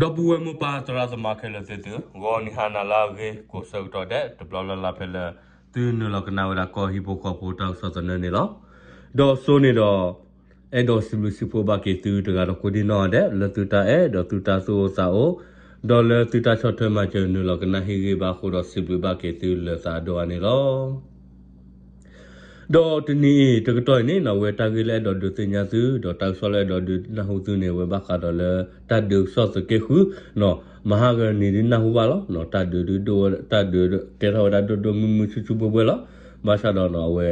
ဒီပုၢ်ဝဲၢ်မိၢ်ပၢ်သရၣ်သမါခဲလၢာ်သ့ၣ်သု, ဂီၤနံၤဟါနၤလၢအဂ့ၤကိးဆၢကတီၢ်ဒဲး တဘျီလၢ်လၢ်ဖဲလၢ သုနုာ်လီၤကနၣ်ဝဲဒၣ်ကီၢ်ဟံၣ်ဖိဃီဖိတၢ်ကစီၣ်သနၢၣ်န့ၣ်လီၤ. ဒီးစိန့ၣ်ဒီး အဲၣ်ဒိးစံးဘျုးစံးဖှိၣ်ဘၣ်က့ၤသုတဂၤဒီးကိးဒံနီၢ်ဂၤဒဲး လၢသုတၢ်အဲၣ်ဒီးသုတၢ်သူၣ်အိၣ်သးအိၣ် ဒီးလၢသုတၢ်ဆီၣ်ထွဲမၤစၢၤနုာ်လီၤကနၣ်ဟ့ၣ်ဂံၢ်ဘါအဃိဒီး စံးဘျုးဘၣ်က့ၤသုလၢသးအဒိၣ်အါန့ၣ်လီၤ. ဒီးတနံၤအံၤတကတီၢ်အံၤန့ၣ်နီၢ် အဝဲတၢ်ဂ့ၢ်လၢအဲၣ်ဒိးဒုးသ့ၣ်ညါသု ဒီးတၢ်ကစီၣ်လၢအဲၣ်ဒိးဒုးနၢ်ဟူသုန့ၣ် အဝဲဘၣ်ဃးဒီးလၢ တၢ်ဒုးကစီၣ်သုးက့ဃု နီၢ် မဟါဂၤနံၤဒုးနၢ်ဟူဘၣ်လီၤ. တၢ်ဒုးဒုးဒိၣ်ဝဲ တၢ်ဒုးကဲထီၣ်ဝဲဒၣ်ဒိၣ်ဒိၣ်မုၢ်မုၢ်ဆူၣ်ဆူၣ်ဘှဲဘှဲလီၤ. ဘၣ်ဆၣ်ဒီးနီၢ် အဝဲ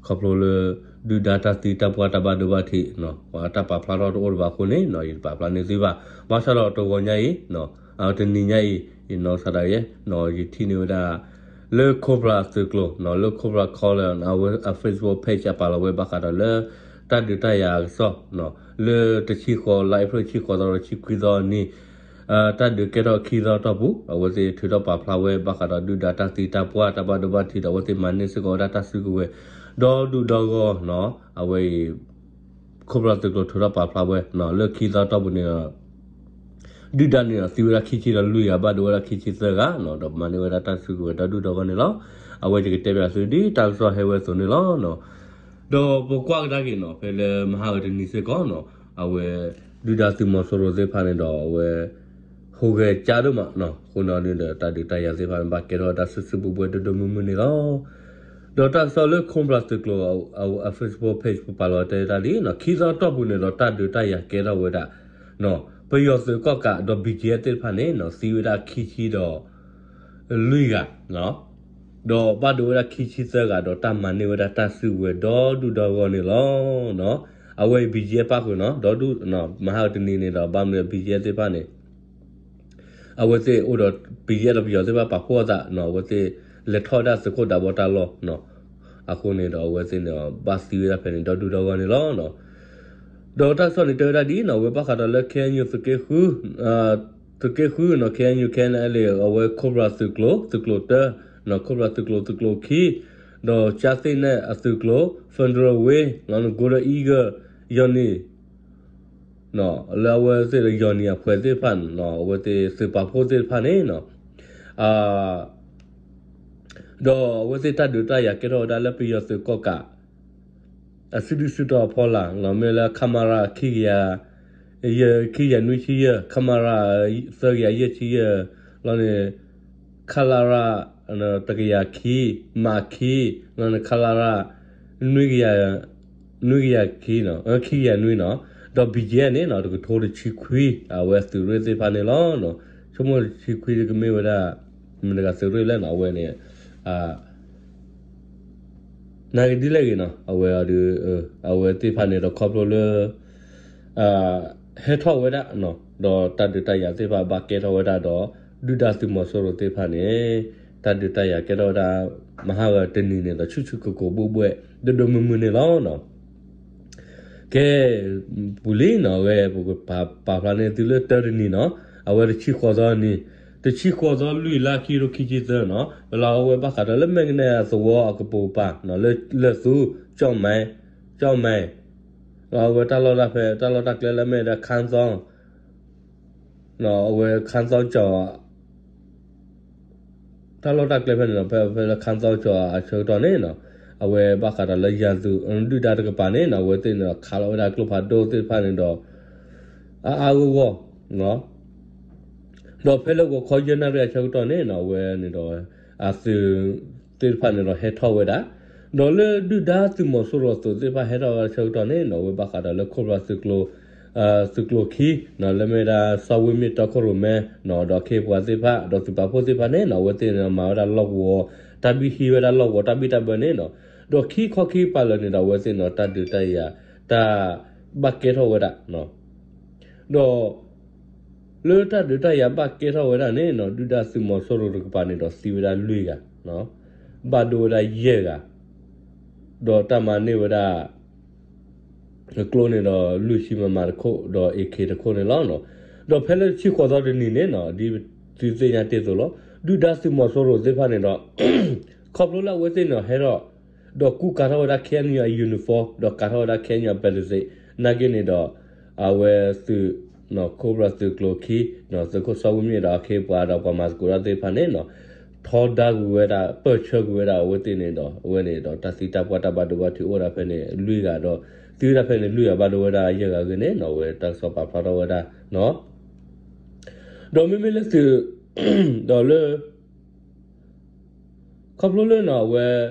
ခီဖျိလၢ ဒုၣ်ဒါတၢ်သံတၢ်ပှၢ်တၢ်ဘၣ်ဒိဘၣ်ထံး ပှၤတၢ်ပာ်ဖျါထီၣ်တအိၣ်တဘၣ်အဃိန့ၣ်နီၢ် ယတပာ်ဖျါန့ၢ်သုဘၣ်. ဘၣ်ဆၣ်ဒီးတဂီၤညါအံၤ အတနံၤညါအံၤ ယနီၢ်ကစၢ်ဒၣ်ယဲ ယထံၣ်န့ၢ်ဝဲဒၣ် လၢ Cobra သုးကျိၤ လၢ Cobra Call လၢအဝဲအ Facebook page အပာ်လီၤဝဲဘၣ်ဃးဒီးလၢ တၢ်ဒုးတၢ်ယၤအကစီၣ် လၢတဆံဃိး လါအ့ဖြ့ၣ်တဆံဃိးသီ တဆံခွံသီအနံၤ တၢ်ဒုးကဲထီၣ်ခံသီတီၢ်ပူၤ အဝဲသ့ၣ်ထုးထီၣ်ပာ်ဖျါဝဲဘၣ်ဃးဒီးဒုၣ်ဒါတၢ်သံတၢ်ပှၢ်တၢ်ဘၣ်ဒိဘၣ်ထံးဒီး အဝဲသ့ၣ်မၤန့ၢ်စ့ၢ်ကီးဝဲဒၣ်တၢ်စုကဝဲၤ ဒီဒူၣ်ဒီဂီၢ်နီၢ် အဝဲအံၤ Cobra သုးကျိၤထုးထီၣ်ပာ်ဖျါဝဲ လၢခံသီတီၢ်ပူၤန့ၣ်ဒီး ဒုၣ်ဒါန့ၣ်ဒီးသံဝဲဒၣ်ခံဆံဒီးလွံၢ်ဂၤ ဘၣ်ဒိဝဲဒၣ်ခံဆံသၢဂၤနီၢ် ဒီးမၤန့ၢ်ဝဲဒၣ်တၢ်စုကဝဲၤဒီဒူၣ်ဒီဂီၢ်န့ၣ်လီၤ. အဝဲယကတဲဘၣ်သုဒ်တၢ်ကစီၣ်ဟဲဝဲအသိးန့ၣ်လီၤ. ဒီးပကွၢ်ကဒါက့ၤနီၢ် ဖဲလၢမဟါဂၤတနံၤစ့ၢ်ကီးနီၢ် အဝဲ ဒုၣ်ဒါသုးမီၤစိရိၤသ့ၣ်တဖၣ်န့ၣ်ဒီး အဝဲ ဟူးဂဲၤကၢ်ဒိၣ်မးနီၢ် အဃိန့ၣ်ဒီး တၢ်ဒုးတၢ်ယၤသ့ၣ်တဖၣ်န့ၣ် ဘၣ်ကဲထီၣ်ဝဲဒၣ်စုစုဘှဲဘှဲဒိၣ်ဒိၣ်မုၢ်မုၢ်န့ၣ်လီၤ. ဒီးတၢ်ကစီၣ်လၢ Cobra သုးကျိၤ အ Facebook page ပပာ်လီၤတဲတၢ်လံနီၢ် ခံသီတီၢ်ပူၤန့ၣ်ဒီး တၢ်ဒုးတၢ်ယၤကဲထီၣ်ဝဲဒၣ် ပယီၤသုးကီၢ်ကးဒီး ဘံၣ်ကၠံသ့ၣ်တဖၣ်န့ၣ်နီၢ် သံဝဲဒၣ်ခံဆံဒီး လွံၢ်ဂၤ ဒီးဘၣ်ဒိဝဲဒၣ်ခံဆံသၢဂၤဒီး တၢ်မၤန့ၢ်ဝဲဒၣ်တၢ်စုကဝဲၤဒီဒူၣ်ဒီဂီၢ်န့ၣ်လီၤ. အဝဲအံၤ ဘံၣ်ကၠံပၣ်ဃုာ်နီၢ် ဒီဒူၣ် မဟါဂၤတနံၤန့ၣ်ဒီး ဘၣ်မနုၤ ဘံၣ်ကၠံ သ့ၣ်တဖၣ်န့ၣ် အဝဲသ့ၣ်အိၣ်ဒီး ဘံၣ်ကၠံ ဒီးပယီၤသ့ၣ်တဖၣ်ပာ်ဖှိၣ်အသးနီၢ် အဝဲသ့ၣ်လဲၤထီၣ်ဝဲဒၣ်သုးခိၣ်ဒးဘီတၢ်လီၢ်နီၢ် အဃိန့ၣ်ဒီး အဝဲသ့ၣ်န့ၣ် ဘၣ်သံဝဲဒၣ်ဖဲန့ၣ် ဒီဒူၣ်ဒီဂီၢ်န့ၣ်လီၤ. ဒီးတၢ်ကစီၣ်န့ၣ်တဲဝဲဒၣ်ဒ်နီၢ် အဝဲဘၣ်ဃးဒီးလၢ KNU သုးက့ဃု သုးက့ဃုနီၢ် KNU KNLA အဝဲ Cobra သုးကျိၤ သုးကျိၤတၢ Cobra သုးကျိၤ သုးကျိၤခံ ဒီးကၠါသ့ၣ်နဲၣ်အသုးကျိၤ Federal Wing နီၢ် Golden Eagle ယီၢ်နံၣ် လၢအဝဲသ့ၣ်လၢယီၢ်နံၣ်အဖှဲးသ့ၣ်တဖၣ်နီၢ် အဝဲသ့ၣ်သုးပာ်ဖှိၣ်သ့ၣ်တဖၣ်န့ၣ်နီၢ် ဒီးအဝဲသ့ၣ်တၢ်ဒုးတၢ်ယၤကဲထီၣ်ဝဲဒၣ်လၢပယီၤသုးကီၢ်ကး အစုဒုၣ်စုတီၤအဖီလာ် လီၤမ့ၢ်လၢ ခမရ ခံကယၤ ခံကယၤနွံဆံယဲၢ် ခမရ သၢကယၤယဲၢ်ဆံယဲၢ် လီၤန့ၣ် ခလရ တကယၤခံ မးခံ လီၤန့ၣ် ခလရ နွံကယၤ နွံကယၤခံနီၤ ခံကယၤနွံနီၤ ဒီး ဘံၣ်ကၠံ န့ၣ်နီၤ တကထိတဆံခွံ အဝဲသုးရ့ၣ်သ့ၣ်တဖၣ်န့ၣ်လီၤ. ဆိကမိၣ်တဆံခွံကမ့ၢ်ဝဲဒၣ် မတၤတဂၤသုးရ့ၣ်လဲၣ်နီၤ အဝဲန့ၣ် နာ်က့ဒ်လဲၣ်ဂ့ၤနီၤ အဝဲအီၤဒုး အဝဲသ့ၣ်တဖၣ်န့ၣ်ဒီးခီဖျိလၢ ဟဲထီၣ်ဝဲဒၣ် ဒီးတၢ်ဒုးတၢ်ယၤသ့ၣ်တဖၣ်ဘၣ်ကဲထီၣ်ဝဲဒၣ်ဒီး ဒုၣ်ဒါသုးမီၤစိရိၤသ့ၣ်တဖၣ်န့ၣ် တၢ်ဒုးတၢ်ယၤကဲထီၣ်ဝဲဒၣ် မဟါဂၤတနံၤန့ၣ်ဒီး ဆူၣ်ဆူၣ်ကိၢ်ကိၢ်ဘှဲၣ်ဘှဲၣ် ဒိၣ်ဒိၣ်မုၢ်မုၢ်န့ၣ်လီၤ. ကဲ ပူၤလံနီၤ ဝဲ ပကပာ်ဖျါန့ၢ်သုလၢတၢတနံၤနီၤ အဝဲတဆံဃိးသီနံၤ တဆံဃိးသီလွံၢ်လါခံကထိခံဆံသၢနီၤ ပလီၤဝဲဘၣ်ဃးဒီးလၢမဲၢ်ကနဲၣ်အသဝီအကပိာ်ကပၤ လၢသူ ကၠီၣ်မဲ ကၠီၣ်မဲ အဝဲတၢ်လီၢ်တၢ်ဖဲ တၢ်လီၢ်တၢ်ကျဲလၢအမ့ၢ်ဝဲဒၣ် ခါသီ အဝဲ ခါသီကၠီၣ် တၢ်လီၢ်တၢ်ကျဲဖဲန့ၣ်နီၤ ဖဲ ဖဲလၢခါသီကၠီၣ်အဆၢကတီၢ်န့ၣ်နီၤ အဝဲဘၣ်ဃးဒီးလၢယၤသူ ဒုၣ်ဒါတကပၤန့ၣ်နီၤ အဝဲသ့ၣ်န့ၣ်ဒီး ခးလီၤဝဲဒၣ်ကျိဖးဒိၣ်သ့ၣ်တဖၣ်န့ၣ်ဒီး အါအါဂီၢ်ဂီၢ် ဒီးဖဲလၢဂီၤခီယဲၢ်နၣ်ရံၣ်အဆၢကတီၢ်န့ၣ်နီၤ အဝဲန့ၣ်ဒီး အသုးသ့ၣ်တဖၣ်န့ၣ်ဒီးဟဲထီၣ်ဝဲဒၣ် ဒီးလၢဒုၣ်ဒါသုးမီၤစိရိၤအသုးသ့ၣ်တဖၣ်ဟဲထီၣ်ဝဲဒၣ်အဆၢကတီၢ်န့ၣ်နီၤ အဝဲဘၣ်ဃးဒီးလၢခိၣ်ဖျီသုးကျိၤ သုးကျိၤခံနီၤ လၢမ့ၢ်ဝဲဒၣ်စီၤဝ့မ့ၢ်တီခိၣ်ရိၣ်မဲနီၤ ဒီးခ့ပှၤသ့ၣ်တဖၣ် ဒီးသုးပာ်ဖှိၣ်သ့ၣ်တဖၣ်န့ၣ်နီၤ အဝဲသ့ၣ်န့ၣ်မၤဝဲဒၣ်လီၢ်ကဝီၤ တၢ်ဘံၣ်ဟံးဝဲဒၣ်လီၢ်ကဝီၤတၢ်ဘံၣ်တၢ်ဘၢန့ၣ်နီၤ ဒီးခံခီခံကပၤလၢာ်န့ၣ်ဒီး အဝဲသ့ၣ်န့ၣ်ဒီးတၢ်ဒုးတၢ်ယၤ တၢ်ဘၣ်ကဲထီၣ်ဝဲဒၣ် ဒီး လၢတၢ်ဒုးတၢ်ယၤဘၣ်ကဲထီၣ်ဝဲဒၣ်န့ၣ်နီၤ ဒုၣ်ဒါသုးမီၤစိရိၤတကပၤန့ၣ်ဒီးသံဝဲဒၣ်လွံၢ်ဂၤ ဘၣ်ဒိဝဲဒၣ်ယဲၢ်ဂၤ ဒီးတၢ်မၤန့ၢ်ဝဲဒၣ် ကျိန့ၣ်ဒီးလွံၢ်ဆံ မမ တခိၣ် ဒီး AK တခိၣ်န့ၣ်လီၤ. ဒီးဖဲလၢတဆံဃိးသီတနံၤန့ၣ်နီၤ ဒ်သုသ့ၣ်ညါတ့ၢ်အသိးလီၤ ဒုၣ်ဒါသုးမီၤစိရိၤသ့ၣ်တဖၣ်န့ၣ်ဒီး ခီဖျိလၢအဝဲသ့ၣ်န့ၣ်ဒီးဟဲထီၣ် ဒီးကူကၤထီၣ်ဝဲဒၣ် KNU အ uniform ဒီးကၤထီၣ်ဝဲဒၣ် KNU အ ပလံးသ့း နာ်က့န့ၣ်ဒီး အဝဲသုး ခိၣ်ဘြၣ်သုးကျိၤခံ သုးခိၣ်စီၤဝံမ့ၢ်ဒီးအခ့အပှၤဒီးပှၤမၤသကိးတၢ်သ့ၣ်တဖၣ်န့ၣ်နီၤ ထီဒါကွံာ်ဝဲဒၣ် ပၢၢ်ဆၢကွံာ်ဝဲဒၣ်အဝဲသ့ၣ်န့ၣ်ဒီး အဝဲန့ၣ်ဒီးတၢ်သံတၢ်ပှၢ်တၢ်ဘၣ်ဒိဘၣ်ထံးအိၣ်ဝဲဒၣ်ဖဲန့ၣ် လွံၢ်ဂၤဒီး သံဝဲဒၣ်ဖဲန့ၣ်လွံၢ်ဂၤ ဘၣ်ဒိဝဲဒၣ်ယဲၢ်ဂၤအဂ့ၢ်န့ၣ်နီၤ အဝဲတၢ်ကစီၣ်ပာ်ဖျါထီၣ်ဝဲဒၣ်နီၤ ဒီးမ့မ့ၢ်လၢသုး ဒီးလၢ ခီဖျိလၢနီၤ အဝဲ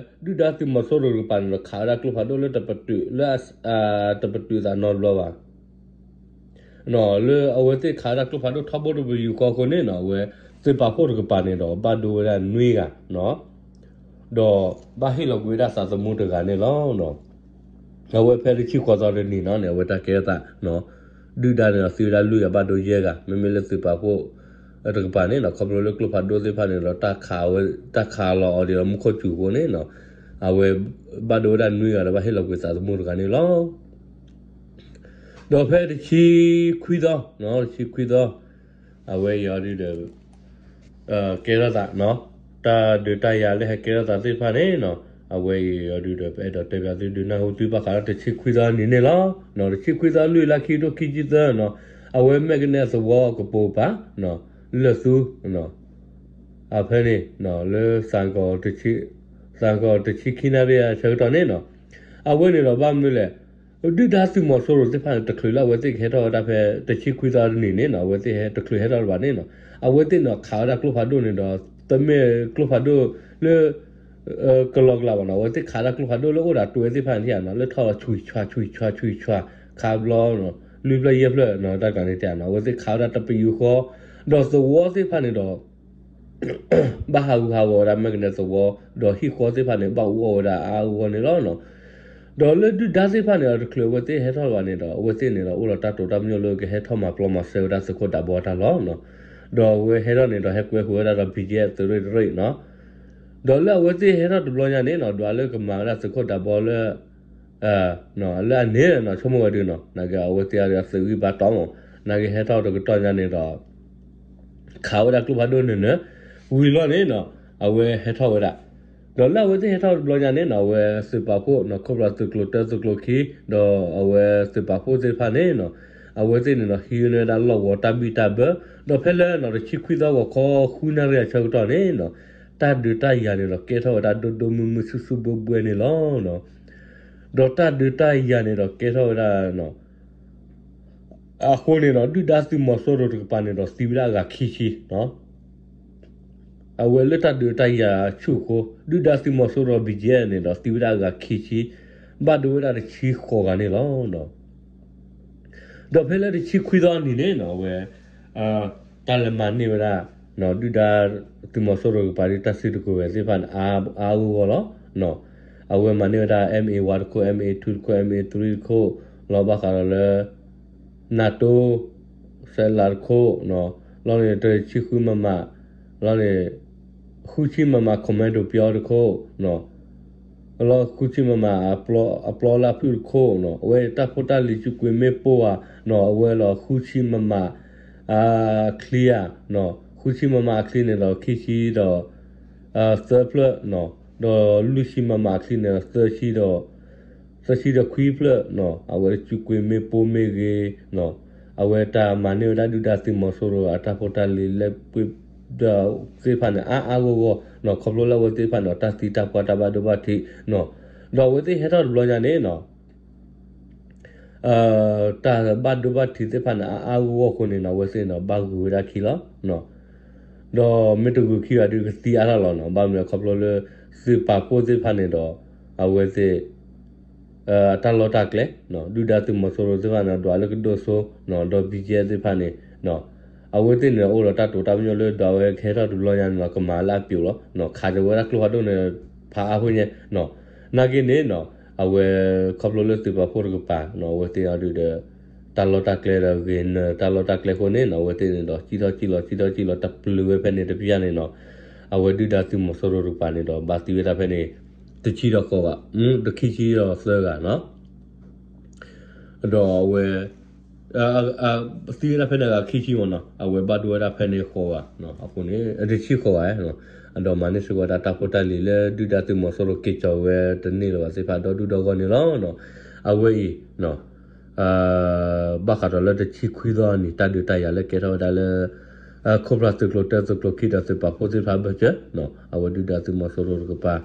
ဒုၣ်ဒါသုးမီၤစိရိၤတကပၤန့ၣ်ဒီး ခးဝဲဒၣ်ကျိဖးဒိၣ်လၢတပတုာ် လၢ တပတုာ်သးနီတဘျီဘၣ် လၢအဝဲသ့ၣ်ခးဝဲဒၣ်ကျိဖးဒိၣ်ထီဘိတပယူာ်ဃီအဃိန့ၣ်နီၤ အဝဲ သုးပာ်ဖှိၣ်တကပၤန့ၣ်ဒီး ဘၣ်ဒိဝဲဒၣ်နွံဂၤနီၤ ဒီးဘၣ်ဟ့ၣ်လီၤကွံာ်ဝဲဒၣ်သးသမူတဂၤန့ၣ်လီၤ. အဝဲဖဲတဆံဃိးသီတနံၤနီၤန့ၣ် အဝဲတၢ်ကဲထီၣ်သး ဒုၣ်ဒါန့ၣ်ဒီးသံဝဲဒၣ်လွံၢ်ဂၤ ဘၣ်ဒိယဲၢ်ဂၤ မ့မ့ၢ်လၢသုးပာ်ဖှိၣ်တကပၤန့ၣ်နီၤ ခီဖျိလၢကျိဖးဒိၣ်သ့ၣ်တဖၣ်န့ၣ်ဒီး တၢ်ခးဝဲ တၢ်ခးလီၤအီၤဒ်ဒီးမူခိၣ်စူၤအဃိန့ၣ်နီၤ အဝဲ ဘၣ်ဒိဝဲဒၣ်နွံဂၤဒီးဘၣ်ဟ့ၣ်လီၤကွံာ်သးသမူတဂၤန့ၣ်လီၤ. ဒီးဖဲတဆံခွံသီ တဆံခွံသီ အဝဲအံၤအီၤဒုဒီး ကဲထီၣ်သး တၢ်ဒုးတၢ်ယၤလၢဟဲကဲထီၣ်သးသ့ၣ်တဖၣ်န့ၣ်နီၤ အဝဲအံၤအီၤဒုဒီး ပအဲၣ်ဒိးတဲဘၣ်သုဒုးနၢ်ဟူသုဘၣ်ဃးဒီးတဆံခွံသီနံၤန့ၣ်လီၤ. တဆံခွံသီလွံၢ်လါခံကထိခံဆံသၢနီၤ အဝဲမဲာ်ကနဲသဝီကပိာ်ကပၤ လၢၢ်သူ အဖဲန့ၣ် လၢ သၣ်ကီၤတဆံခံနၣ်ရံၣ်အဆၢကတီၢ်န့ၣ်နီၤ အဝဲန့ၣ်ဒီးဘၣ်မနုၤလဲၣ် ဒုၣ်ဒါသုးမီၤစိရိၤသ့ၣ်တဖၣ်န့ၣ် တချုးလၢအဝဲသ့ၣ်ကဟဲထီၣ်ဝဲဒၣ်ဖဲ တဆံခွံသီတနံၤန့ၣ်နီၤ အဝဲသ့ၣ်ဟဲတချုးဟဲထီၣ်တဘၣ်န့ၣ်နီၤ အဝဲသ့ၣ်န့ၣ်ခးဝဲဒၣ်ကျိဖးဒိၣ်န့ၣ်ဒီး တမ့ၢ်ကျိဖးဒိၣ်လၢ ကလီကလးဘၣ်နီၤ အဝဲသ့ၣ်ခးဝဲဒၣ်ကျိဖးဒိၣ်လၢအိၣ်ဒီးတွဲသ့ၣ်တဖၣ်န့ၣ်နီၤ လၢထီၣ်လီၤဆွံၣ်ဆွါဆွံၣ်ဆွါဆွံၣ်ဆွါ ခးဘျီ လွံၢ်ဖျၢၣ်ယဲၢ်ဖျၢၣ် တၢ်ကျါန့ၣ်တဲနီၤ အဝဲသ့ၣ်ခးဝဲဒၣ်တပယူာ်ဃီ ဒီးသဝီသ့ၣ်တဖၣ်န့ၣ်ဒီး ဘၣ်ဟးဂူာ်ဟးဂီၤဝဲဒၣ်မဲာ်ကနဲသဝီ ဒီးဟံၣ်ဃီသ့ၣ်တဖၣ်န့ၣ် ဘၣ်အူအီၣ်ဝဲဒၣ်အါအါဂီၢ်ဂီၢ်န့ၣ်လီၤ. ဒီးလၢဒုၣ်ဒါသ့ၣ်တဖၣ်န့ၣ်ဒီး တချုးအဝဲသ့ၣ်ဟဲထီၣ်တဘၣ်န့ၣ်ဒီး အဝဲသ့ၣ်န့ၣ်ဒီး အိၣ်ဒီးတၢ်တိာ်တၢ်ပညိၣ်လၢကဟဲထီၣ်မၤပျီမၤစၢၤဝဲဒၣ်သုးခိၣ်ဒးဘီတၢ်လီၢ်နီၤ. ဒီးအဝဲဟဲထီၣ်န့ၣ်ဒီး ဟဲကွဲဃုာ်ဝဲဒၣ်ဒီး ဘံၣ်ကဲ သုးရ့ၣ်တရ့ၣ်နီၤ. ဒီးလၢအဝဲသ့ၣ်ဟဲထီၣ်တဘျီညါန့ၣ်နီၤ ဒွးလၢကမၤဝဲဒၣ်သုးခိၣ်ဒးဘီလၢ လၢအန့ၣ်နီၤ ဆိကမိၣ်ဝဲဒၣ်နီၤ နာ်က့အဝဲသ့ၣ်အသုးဂံၢ်ဘါတီမး နာ်က့ဟဲထီၣ်တကတီၢ်ညါန့ၣ်ဒီး ခးဝဲဒၣ်ကျိဖးဒိၣ်နၢၤနၢၤ ဝံၤလီၤန့ၣ်နီၤ အဝဲဟဲထီၣ်ဝဲဒၣ် ဒီးလၢအဝဲသ့ၣ်ဟဲထီၣ်တဘျီညါန့ၣ်နီၤ အဝဲသုးပာ်ဖှိၣ်နီၤ ခိၣ်ဘြၣ်သုးကျိၤတၢ သုးကျိၤခံ ဒီးအဝဲသုးပာ်ဖှိၣ်သ့ၣ်တဖၣ်န့ၣ်နီၤ အဝဲသ့ၣ်န့ၣ်ဒီး ဟံးန့ၢ်ဝဲဒၣ်လီၢ်ကဝီၤတၢ်ဘံၣ်တၢ်ဘၢ ဒီးဖဲလၢနီၤ တဆံခွံသီဂီၤခီဃုနၣ်ရံၣ်အဆၢကတီၢ်န့ၣ်နီၤ တၢ်ဒုးတၢ်ယၤန့ၣ်ဒီး ကဲထီၣ်ဝဲဒၣ်ဒိၣ်ဒိၣ်မုၢ်မုၢ်ဆူၣ်ဆူၣ်ဘှဲဘှဲန့ၣ်လီၤ. ဒီးတၢ်ဒုးတၢ်ယၤန့ၣ်ဒီး ကဲထီၣ်ဝဲဒၣ် အဃိန့ၣ်ဒီး ဒုၣ်ဒါသုးမီၤစိရိၤတကပၤန့ၣ်ဒီး သံဝဲဒၣ်အဂၤခံဆံ အဝဲလၢတၢ်ဒုးတၢ်ယၤဆူၣ်အဃိ ဒုၣ်ဒါသုးမီၤစိရိၤ ဘံၣ်ကဲန့ၣ်ဒီး သံဝဲဒၣ်အဂၤခံဆံ ဘၣ်ဒိဝဲဒၣ်တဆံဃိးဂၤန့ၣ်လီၤ. ဒီးဖဲလၢတဆံခွံသီအနံၤန့ၣ်နီၤ အဝဲ တၢ်လဲၤမၤန့ၢ်ဝဲဒၣ် ဒုၣ်ဒါသုးမီၤစိရိၤတကပၤဒီး တၢ်စုတကဝဲၤသ့ၣ်တဖၣ်န့ၣ် အါအါဂီၢ်ဂီၢ်လီၤ. အဝဲမၤန့ၢ်ဝဲဒၣ် M A one တခိၣ် M A two တခိၣ် M A three တခိၣ် လီၤဘၣ်ဃးဒီးလၢ NATO စဲးလးတခိၣ် လီၤန့ၣ် တဆံဃု MM လီၤန့ၣ် ဃုဆံ MM commando ပျီတခိၣ် လီၤဃုဆံ MM အပျီလၢအဖုၣ်တခိၣ်နီၤ အဝဲတၢ်ဖိတၢ်လံၤစုကွံာ်မ့ၣ်ပိၢ်ဧါနီၤ အဝဲလီၤဃုဆံ MM အချံဧါနီၤ ဃုဆံ MM အချံန့ၣ်ဒီး ခံဆံဒီး သၢဖျၢၣ်နီၤ ဒီးလွံၢ်ဆံ MM အချံန့ၣ်ဒီး သၢဆံဒီး သၢဆံဒီးခွံဖျၢၣ်နီၤ အဝဲစုကွံာ်မ့ၣ်ပိၢ်မ့ၢ်ဂ့ၤနီၤ အဝဲတၢ်မၤန့ၢ်ဝဲဒၣ်ဒုၣ်ဒါသုးမီၤစိရိၤအတၢ်ဖိတၢ်လံၤလၢပှ့ၤဒီးသ့ၣ်တဖၣ်န့ၣ် အါအါဂီၢ်ဂီၢ်နီၤ ခီဖျိလၢအဝဲသ့ၣ်တဖၣ်န့ၣ် တၢ်သံတၢ်ပှၢ်တၢ်ဘၣ်ဒိဘၣ်ထံးနီၤ ဒီးအဝဲသ့ၣ်ဟဲထီၣ်တဘျီညါန့ၣ်နီၤ တၢ်ဘၣ်ဒိဘၣ်ထံးသ့ၣ်တဖၣ်န့ၣ် အါအါဂီၢ်ဂီၢ်အဃိန့ၣ်နီၤ အဝဲသ့ၣ်န့ၣ်ဒီး ဘၣ်ဂုာ်ဝဲဒၣ်ခံလီၤ ဒီးမ့ၢ်တဂုာ်ခံဘၣ်ဒီးကသံအါထီၣ်လီၤနီၤ ဘၣ်မနုၤလဲၣ်ခီဖျိလၢ သုးပာ်ဖှိၣ်သ့ၣ်တဖၣ်န့ၣ်ဒီး အဝဲသ့ၣ် တၢ်လီၢ်တၢ်ကျဲ ဒုၣ်ဒါသုးမီၤစိရိၤသ့ၣ်တဖၣ်န့ၣ် ဒွးလၢကဒိၣ်စိ ဒီး ဘံၣ်ကဲ သ့ၣ်တဖၣ်န့ၣ် အဝဲသ့ၣ်န့ၣ် အိၣ်ဒီးတၢ်တိာ်တၢ်ပညိၣ်လၢဒွးဝဲကဟဲထီၣ်တဘျီညါန့ၣ်နီၤ ကမၤလၢအပျိာ်လီၤ ခးက့ၤဝဲဒၣ်ကျိဖးဒိၣ်န့ၣ် ဖးအါဖဲညါ နာ်က့န့ၣ်နီၤ အဝဲ ခီဖျိလၢသုးပာ်ဖှိၣ်တကပၤ အဝဲသ့ၣ်အီၤဒုးဒီး တၢ်လီၢ်တၢ်ကျဲဒီးဂ့ၤနၢၤတၢ်လီၢ်တၢ်ကျဲအဃိန့ၣ်နီၤ အဝဲသ့ၣ်န့ၣ်ဒီး စံၣ်ထီၣ်စံၣ်လီၤ စံၣ်ထီၣ်စံၣ်လီၤ တပျုာ်ဝဲဖဲန့ၣ်တပျၢ်န့ၣ်နီၤ အဝဲဒုၣ်ဒါသုးမီၤစိရိၤတကပၤန့ၣ်ဒီး ဘၣ်သံဝဲဒၣ်ဖဲန့ၣ် တဆံဒီးဃိးဂၤ တခံဆံဒီးသၢဂၤနီၤ ဒီးအဝဲ သံဝဲဒၣ်ဖဲန့ၣ်အဂၤခံဆံမ့ၢ်နီၤ အဝဲဘၣ်ဒိဝဲဒၣ်ဖဲန့ၣ်ဃိးဂၤ အဃိန့ၣ် တဆံဃိးဂၤ ဒီးမၤန့ၢ်စ့ၢ်ကီးဝဲဒၣ်တၢ်ဖိတၢ်လံၤလၢဒုၣ်ဒါသုးမီၤစိရိၤက့ၤကီၤဝဲတန့ၢ်လၢၤဘၣ်သ့ၣ်တဖၣ်ဒီဒူၣ်ဒီဂီၢ်န့ၣ်လီၤ. အဝဲအံၤ ဘၣ်ဃးဒီးလၢတဆံခွံသီအနံၤ တၢ်ဒုးတၢ်ယၤလၢကဲထီၣ်ဝဲဒၣ်လၢ ခိၣ်ဖျီၣ်သုးကျိၤတၢ သုးကျိၤခံဒီးသုးပာ်ဖှိၣ်သ့ၣ်တဖၣ်ဘၢၣ်စၢၤ အဝဲဒုၣ်ဒါသုးမီၤစိရိၤတကပၤ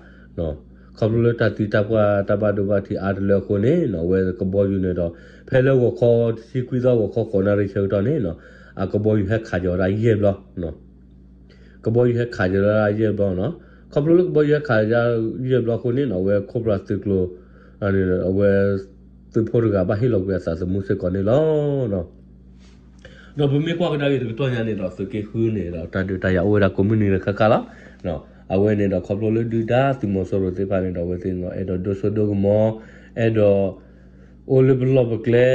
ခီဖျိလၢတၢ်သံတၢ်ပှၢ်တၢ်ဘၣ်ဒိဘၣ်ထံးအါတလၢအဃိန့ၣ်နီၤ အဝဲကဘီယူၤန့ၣ်ဒီး ဖဲလၢဂီၤခီတဆံခွံသီဂီၤခီဃိးနၣ်ရံၣ်ဆၢကတီၢ်န့ၣ်နီၤ အကဘီယူၤဟဲခးက့ၤဝဲဒၣ်ယဲၢ်ဘျီနီၤ ကဘီယူၤဟဲခးက့ၤဝဲဒၣ်ယဲၢ်ဘျီနီၤ ခီဖျိလၢကဘီယူၤဟဲခးက့ၤယဲၢ်ဘျီအဃိန့ၣ်နီၤ အဝဲခိၣ်ဖျီၣ်သုးကျိၤ အဝဲ သုးဖိတဂၤဘၣ်ဟ့ၣ်လီၤကွံာ်အသးသမူစ့ၢ်ကီးန့ၣ်လီၤ. ဒီးပမ့ၢ်ကွၢ်ကဒါက့ၤတကတီၢ်ညါန့ၣ်ဒီး သုးက့ဃုန့ၣ်ဒီး တၢ်ဒုးတၢ်ယၤအိၣ်ဝဲဒၣ်ကိးမုၢ်နံၤလၢခဲခါလီၤ. အဝဲန့ၣ်ဒီးခီဖျိလၢဒုၣ်ဒါသုးမီၤစိရိၤသ့ၣ်တဖၣ်န့ၣ်ဒီး အဝဲသ့ၣ်န့ၣ်ဒီး အဲၣ်ဒိးဒိၣ်စိဒိၣ်ကမီၤ အဲၣ်ဒိး အိၣ်လၢပလီၢ်ပကျဲ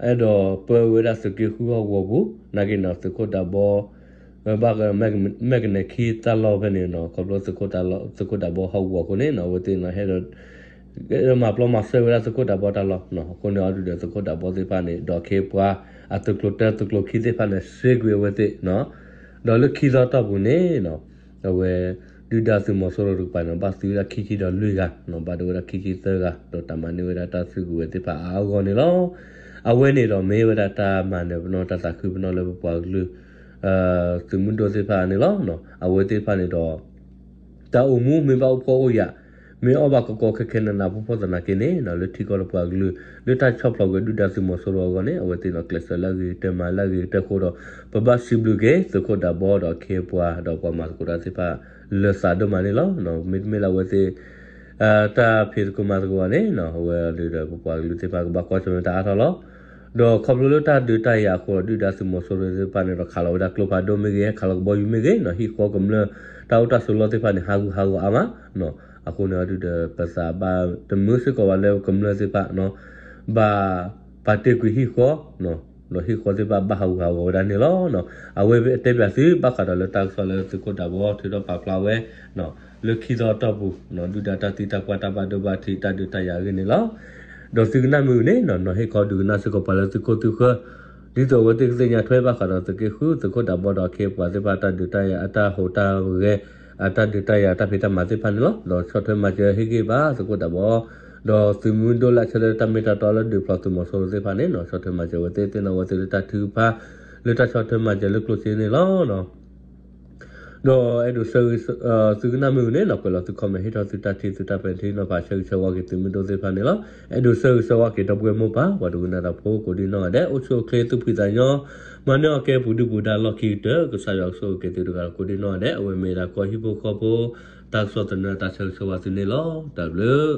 အဲၣ်ဒိးပၢဝဲဒၣ်သုးက့ဃုဟီၣ်ကဝီၤပူၤ နာ်က့န့ၣ် သုးခိၣ်ဒးဘီ ဘၣ် မဲၢ်ကနဲၣ်ခံတၢ်လီၢ်ဖဲန့ၣ်နီၤ ခီဖျိသုးခိၣ်ဒးဘီဟီၣ်ကဝီၤအဃိန့ၣ်နီၤ အဝဲသ့ၣ်န့ၣ်ဟဲဒီး မၤပျီမၤစၢၤဝဲဒၣ်သုးခိၣ်ဒးဘီတၢ်လီၢ် အဃိန့ၣ် အဒုးဒီးသုးခိၣ်ဒးဘီသ့ၣ်တဖၣ်န့ၣ် ဒီးခ့ပှၤ အသုးကျိၤတၢသုးကျိၤခံသ့ၣ်တဖၣ်န့ၣ် စ့ကွံာ်အဝဲသ့ၣ် ဒီးလၢခံသီတီၢ်ပူၤန့ၣ်နီၤ အဝဲ ဒုၣ်ဒါသုးမီၤစိရိၤတကပၤန့ၣ် ဘၣ်သံဝဲဒၣ်ခံဆံဒီးလွံၢ်ဂၤ ဘၣ်ဒိဝဲဒၣ်ခံဆံသၢဂၤ ဒီးတၢ်မၤန့ၢ်ဝဲဒၣ်တၢ်စုကဝဲၤသ့ၣ်တဖၣ်အါအါဂီၢ်ဂီၢ်န့ၣ်လီၤ. အဝဲန့ၣ်ဒီးမ့ၢ်ဝဲဒၣ်တၢ်မၤနၢၤပနီၣ်တၢ်သးခုပနီၣ်လၢပပှၤကလုာ် သုးမုၢ်ဒိၣ်သ့ၣ်တဖၣ်န့ၣ်လီၤ. အဝဲသ့ၣ်တဖၣ်န့ၣ်ဒီး တၢ်အိၣ်မူမ့ၢ်ဘၣ်အိၣ်ဖှီၣ်အိၣ်ယာ် မ့ၢ်အီၣ်ဘၣ်ကီကီခဲခဲနးနးဖှီၣ်ဖှီၣ်သနာ်က့န့ၣ် လၢထံကီၢ်လၢပှၤကလုာ် လၢတၢ်ဆီၣ်ဖျိးကွံာ်ဒုၣ်ဒါသုးမီၤစိရိၤအဂီၢ်န့ၣ် အဝဲသ့ၣ်န့ၣ် ကျဲးစၢးလၢအဂ့ၤကတၢၢ်မၤလၢအဂ့ၤကတၢၢ်အဃိဒီး ပဘၣ်စံးဘျုးက့ၤသုးခိၣ်ဒးဘီဒီးခ့ပှၤဒီးပှၤမၤသကိးတၢ်သ့ၣ်တဖၣ် လၢသးဒိၣ်မးန့ၣ်လီၤ. မ့တမ့ၢ်လၢအဝဲသ့ၣ် တၢ်ဖံးသကိးမၤသကိးဘၣ်န့ၣ် အဝဲဒုးဒီးပပှၤကလုာ်သ့ၣ်တဖၣ်ကဘၣ်ကွၢ်ဆၢၣ်မဲာ်တၢ်အါထီၣ်လီၤ. ဒီးခီဖျိလၢတၢ်ဒုးတၢ်ယၤအဃိဒီး ဒုၣ်ဒါသုးမီၤစိရိၤသ့ၣ်တဖၣ်န့ၣ်ဒီး ခးလီၤဝဲဒၣ်ကျိဖးဒိၣ်မ့ၢ်ဂ့ၤ ခးလီၤကဘီယူၤမ့ၢ်ဂ့ၤနီၤ ဟံၣ်ဃီကမျၢၢ် တၢ်အိၣ်တၢ်ဆိးလီၢ်သ့ၣ်တဖၣ်န့ၣ် ဟးဂူာ်ဟးဂီၤအါမး အဃိန့ၣ် အဒုးဒီးပသးဘၣ်တမုာ်စ့ၢ်ကီးဘၣ်လၢကမျၢၢ်သ့ၣ်တဖၣ် ဘၣ်ပာ်တ့ၢ်ကွံာ်ဟံၣ်ဃီ ဒီးဟံၣ်ဃီသ့ၣ်တဖၣ်ဘၣ်ဟးဂူာ်ဟးဂီၤဝဲဒၣ်န့ၣ်လီၤ. အဝဲတဲပၠးသုဘၣ်ဃးဒီးလၢတၢ်ကစီၣ်လၢသုးခိၣ်ဒးဘီထုးထီၣ်ပာ်ဖျါဝဲ လၢခံသီတီၢ်ပူၤ ဒုၣ်ဒါတၢ်သံတၢ်ပှၢ်တၢ်ဘၣ်ဒိဘၣ်ထံးတၢ်ဒုးတၢ်ယၤအဂ့ၢ်န့ၣ်လီၤ. ဒီးသုကနၣ်မ့ၢ်ဂ့ၤန့ၣ် နီၢ်ဟ့ၣ်ခီဒုးကနၣ်စ့ၢ်ကီးပှၤလၢသုခိၣ်သုဃၢၤ ဒ်သိးအဝဲသ့ၣ်ကသ့ၣ်ညါထွဲဘၣ်ဃးဒီးသုးက့ဃု သုးခိၣ်ဒးဘီဒီးခ့ပှၤသ့ၣ်တဖၣ်တၢ်ဒုးတၢ်ယၤအတၢ်ဟူးတၢ်ဂဲၤ အတၢ်ဒုးတၢ်ယၤတၢ်ဖံးတၢ်မၤသ့ၣ်တဖၣ်န့ၣ်လီၤ. ဒီးဆီၣ်ထွဲမၤစၢၤဟ့ၣ်ဂံၢ်ဘါသုးခိၣ်ဒးဘီ ဒီးသုးမုၢ်ဒိၣ်လၢအဆၢလၢတၢ်မ့ၢ်တၢ်တီလၢဒုးဖျိးသုးမီၤစိရိၤသ့ၣ်တဖၣ်န့ၣ် ဆီၣ်ထွဲမၤစၢၤအဝဲသ့ၣ် သ့ၣ်နီၣ်အဝဲသ့ၣ်လၢတၢ်ထုကဖၣ် လၢတၢ်ဆီၣ်ထွဲမၤစၢၤလၢကျိၣ်စ့န့ၣ်လီၤ. ဒီးအဲၣ်ဒိးဆၢဂ့ၤ သုကနၣ်မ့ၢ်ဂ့ၤန့ၣ် ကွဲးလီၤသု comment ဟ့ၣ်ထီၣ်သုတၢ်ထံၣ်သုတၢ်ပဲာ်ထံနီၤဖးဆၢဂ့ၤဆၢဝါက့ၤသုးမုၢ်ဒိၣ်သ့ၣ်တဖၣ်န့ၣ်လီၤ. အဲၣ်ဒိးဆၢဂ့ၤဆၢဝါက့ၤဒီပုၢ်ဝဲၢ်မိၢ်ပၢ် ပှၤဒိကနၣ်တၢ်ဖိကိးဒံနီၢ်ဂၤဒဲး အိၣ်ဆူၣ်အိၣ်ချ့သူၣ်ဖှံသးညီ မၤန့ၢ်အီၣ်ကဲပူၤဒုၣ်ပူၤဒါလီၢ်ခံကတၢၢ် ကစၢ်ယွၤကဆိၣ်ဂ့ၤက့ၤသုတဂၤကိးဒံနီၢ်ဂၤဒဲး အဝဲမ့ၢ်ဒၣ်ကီၢ်ဟံၣ်ဖိဃီဖိ တၢ်ကစီၣ်သနၢၣ်တၢ်ဆၢဂ့ၤဆၢဝါသုန့ၣ်လီၤ. တၢ်ဘျုး